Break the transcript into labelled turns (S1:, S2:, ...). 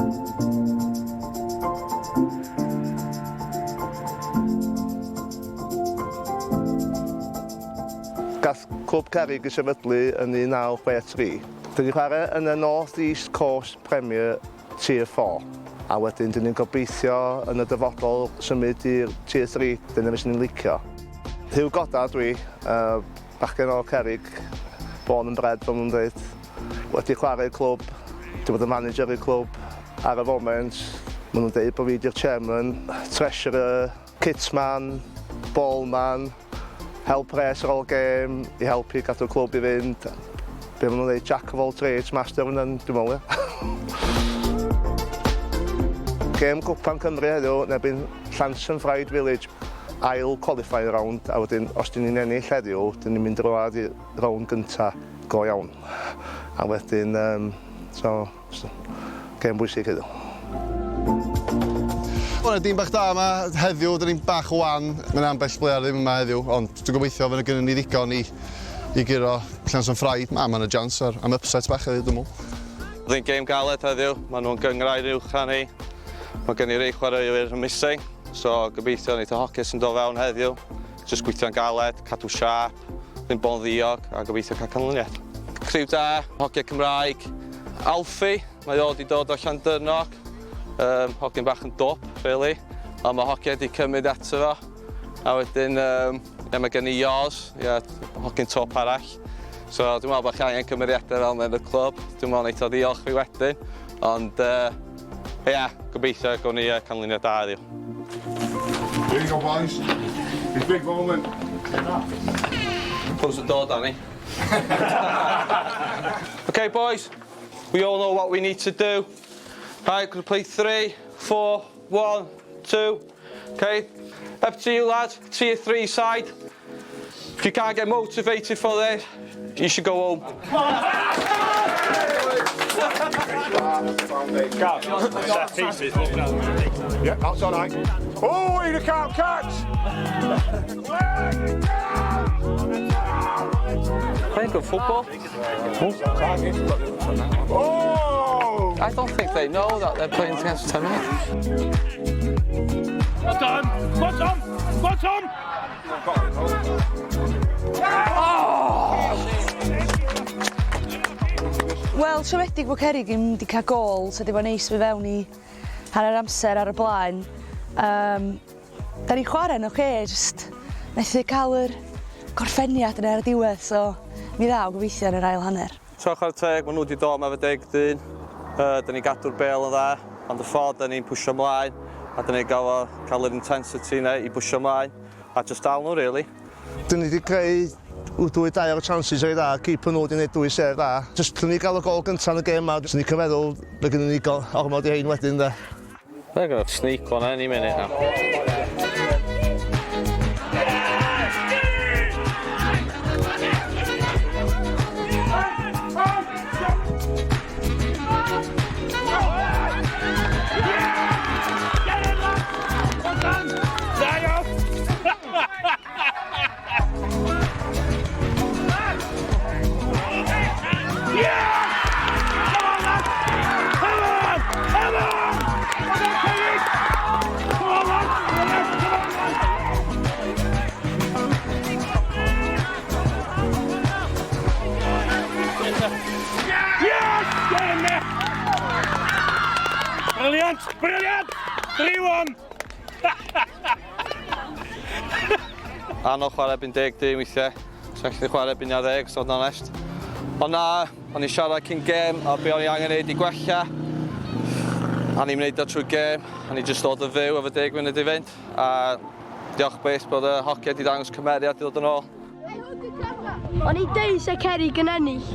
S1: Gath Clwb Cerrig ei sefydlu yn 1963. Dyn ni'n chwarae yn y North East Coast Premier Tier 4 a wedyn dyn ni'n gobeithio yn y dyfodol symud i'r Tier 3, dyna beth ni'n licio. Huw Goddard dwi, uh, bachgen o Cerrig, born and bred fel nhw'n dweud. Wedi chwarae i'r clwb, wedi bod yn manager i'r clwb ar y foment. Maen nhw'n dweud bod fi di'r chairman, treasurer, kitman, ballman, hel pres ar ôl gêm i helpu gadw'r clwb i fynd. Be maen nhw'n dweud, jack of all trades, master of none, dwi'n meddwl, ia. Gêm Cwpan Cymru heddiw yn erbyn Llansantffraid Village, ail qualifying round, a wedyn os dyn ni'n ennill heddiw, dyn ni'n mynd drwadd i rownd gynta go iawn. A wedyn, um, so, So, gêm bwysig heddiw.
S2: Wel, dîm bach da yma heddiw, dyn ni'n bach o wan. Mae'n ambell player ddim yma heddiw, ond dwi'n gobeithio fydd gynnon ni ddigon i, i guro Llansantffraid. Ma, mae'n y chance ar, am upset bach heddiw, dwi'n meddwl.
S3: Oedd hi'n gêm galed heddiw, maen nhw'n gynghrair uwch na ni. Mae gen i rei chwaraewyr yn missing, so gobeithio wneith y hogia sy'n dod fewn heddiw. Jyst gweithio'n galed, cadw siâp, ddim bod yn ddiog a gobeithio cael canlyniad. Criw da, hogia Cymraeg. Alfie, mae o wedi dod o Llandyrnog. Um, hogyn bach yn dwp, really. Ond mae hogia wedi cymryd ato fo. A wedyn, um, ia, mae gen i Yoz, ia, hogyn twp arall. So dwi'n meddwl bod chi angen cymeriadau fel yna yn y clwb. Dwi'n meddwl wneith o ddiolch fi wedyn. Ond, uh, ia, gobeithio gawn ni uh, canlyniad da heddiw.
S4: Here you go, boys. It's big moment.
S3: Close the door, Danny. okay, boys. We all know what we need to do. Right, gonna play three, four, one, two. Okay, up to you, lads. Tier three side. If you can't get motivated for this, you should go home.
S4: Set pieces. Yeah, that's all right. Oh, he can't catch!
S3: Playing good football.
S4: Oh!
S3: I don't think they know that they're playing against 10 men.
S5: Well done! Well done! Well done!
S3: Oh!
S6: Wel, siomedig bod Cerrig ddim wedi cael gôl, so 'di bod neis fi fewn i hanner amser ar y blaen. Um, da ni'n chwarae'n oce, okay, just methu cael yr gorffeniad yna ar y diwedd, so mi ddaw gobeithio yn yr ail hanner.
S3: So chwarae teg, maen nhw wedi dod 'ma efo deg dyn. Uh, da ni'n gadw'r bêl yn dda, ond y ffordd da ni'n pwsio ymlaen, a da ni'n gael, cael yr intensity yna i bwsio ymlaen, a just dal nhw, really.
S1: Dyn ni wedi creu w dwy dair o chances reit dda, keeper nhw wedi gwneud dwy save dda. Just prynu ni gael y gol gyntaf yn y gêm ma, swn i'n cyfeddwl mae gennym ni ormod i hein wedyn de.
S3: They're going to sneak one any minute now.
S5: Brilliant! Brilliant! 3-1!
S3: Anodd chwarae erbyn deg dyn weithiau. Sa gallu chwarae erbyn 11, os fod yn onest. Ond na, o'n i'n siarad cyn gêm a be o'n i angen neud i gwella. A ni'n wneud o trwy gêm, a ni jyst dod yn fyw efo deg munud i fynd. A diolch byth bod y hogia 'di dangos cymeriad i ddod yn ôl.
S7: O'n i deud se Cerrig yn ennill.